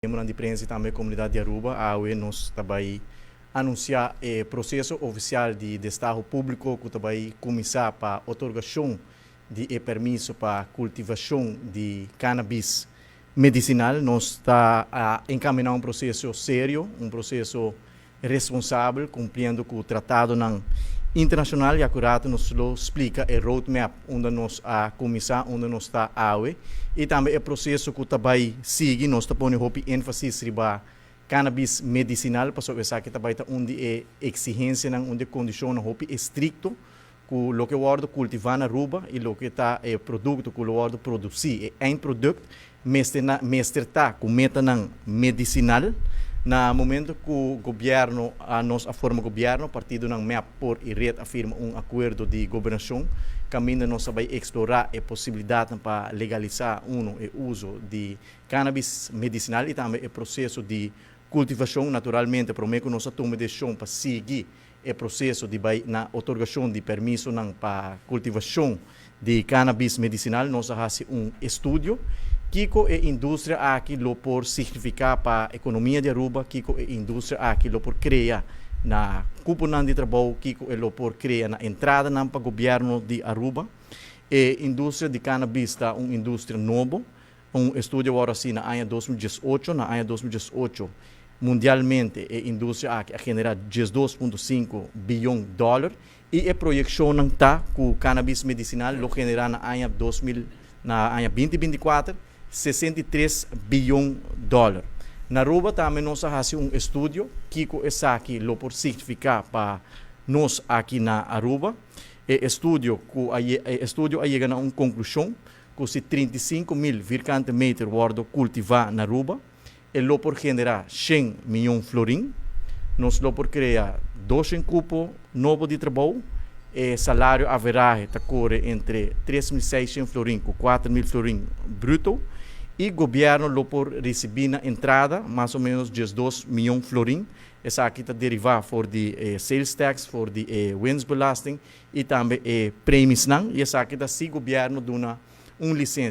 Miembronan di prensa y tambe comunidad di Aruba, awe nos ta bay anuncia e proceso oficial di destaho publico cu ta bay cuminsa pa otorgacion di e permiso pa cultivacion di cannabis medicinal. Nos ta encamina un proceso serio, un proceso responsabel, cumpliendo cu tratadonan internacional, y acurado nos lo splica e roadmap unda nos a cuminsa, unda nos ta awe y tambe e proceso cu ta bay sigui. Nos ta pone hopi enfasis riba cannabis medicinal, pasobra esaki ta bay ta un di e exigencianan, un di e condicionnan hopi estricto cu loke wordo cultiva na Aruba y loke ta e producto cu lo wordo produci, e eindproduct, mester ta cu metanan medicinal. Na momento cu gobierno a nos a forma gobierno, partidonan MEP, POR y RED a firma un acuerdo di gobernacion caminda nos a bay explora e posibilidadnan pa legalisa, uno, e uso di cannabis medicinal y tambe e proceso di cultivacion. Naturalmente, prome cu nos a tuma decision pa sigui e proceso di bay na otorgacion di permisonan pa cultivacion di cannabis medicinal, nos a haci un estudio kico e industria aki lo por significa pa economia di Aruba, kico e industria aki lo por crea na cuponan di trabou, kico e lo por crea na entradanan pa gobierno di Aruba. E industria di cannabis ta un industria nobo. Un estudio awor haci na aña 2018. Na aña 2018, mundialmente e industria aki a genera 12.5 biyon dollar y e proyeccionnan ta cu cannabis medicinal lo genera na aña 2000, na aña 2024, 63 biyon dollar. Na Aruba tambe nos a haci un estudio kico esaki lo por significa pa nos aki na Aruba. E estudio a yega na un conclusion cu si 35 mil vierkante meter wordo cultiva na Aruba, e lo por genera 100 miyon florin, nos lo por crea 200 cupo nobo di trabou, e salario average ta core entre 3.600 florin cu 4.000 florin bruto y gobierno lo por ricibi na entrada mas o menos 12 miyon florin. Esaki ta deriva for di sales tax, for di winstbelasting y tambe premiesnan, y esaki ta si gobierno duna un licencia.